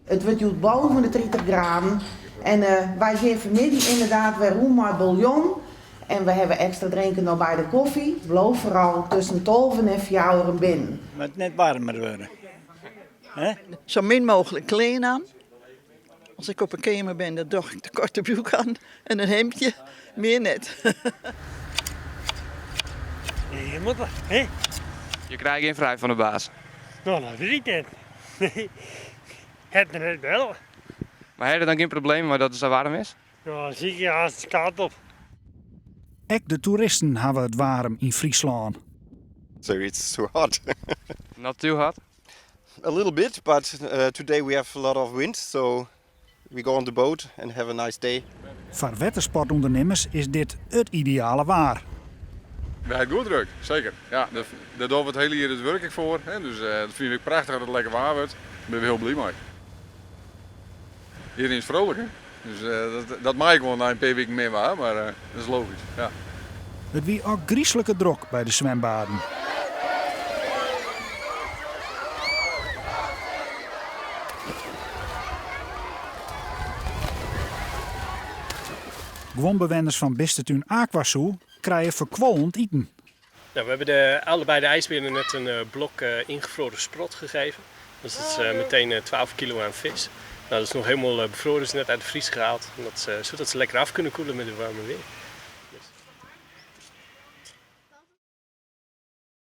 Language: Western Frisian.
It wurdt hjoed boven de 30 graden en wy gean fanmiddei ynderdaad wer rûn mei bûljon en we hawwe ekstra drinken noch by de kofje. Bliuw foaral tusken tolven en fjouweren binnen. Moat net waarmer wurde, hè? Sa min mooglik klean oan. As ik op 'e keamer bin, dan doch ik de koarte broek oan en in hemdje, mear net. Je moet wat, hè? Je krije gjin frij fan de baas. No, dat wit ik net. Nee, hat er net belle. Mar ha je dan gjin probleem mei dat it sa waarm is? No, sil ik haast de kaart op. Ek de toeristen hawwe it waarm yn Fryslân. So it's too hot. Not too hot? A little bit, but today we have a lot of wind, so we go on the boat and have a nice day. Foar wettersportûndernimmers is dit it ideale waar. Wy ha it goed druk, seker. Ja, dêr dogge we it hiele jier it wurk ek foar. Dus dat fine we ek prachtich as it lekker waar wurdt. Dêr binne we hiel bliid mei. Iedereen is vrolijk, hè? Dus dat mei ek wol nei in pear wiken min waar, mar dat is logysk, ja. It wie ôfgryslike drok by de swimbaden. Guon bewenners fan bistetún AquaZoo krije ferkuollend iten. Nou, we hebben de, allebei de ijsberen net een blok ingevroren sprot gegeven. Dus dat is meteen 12 kilo aan vis. Nou, dat is nog helemaal bevroren, is net uit de vries gehaald. En dat, zodat ze lekker af kunnen koelen met het warme weer.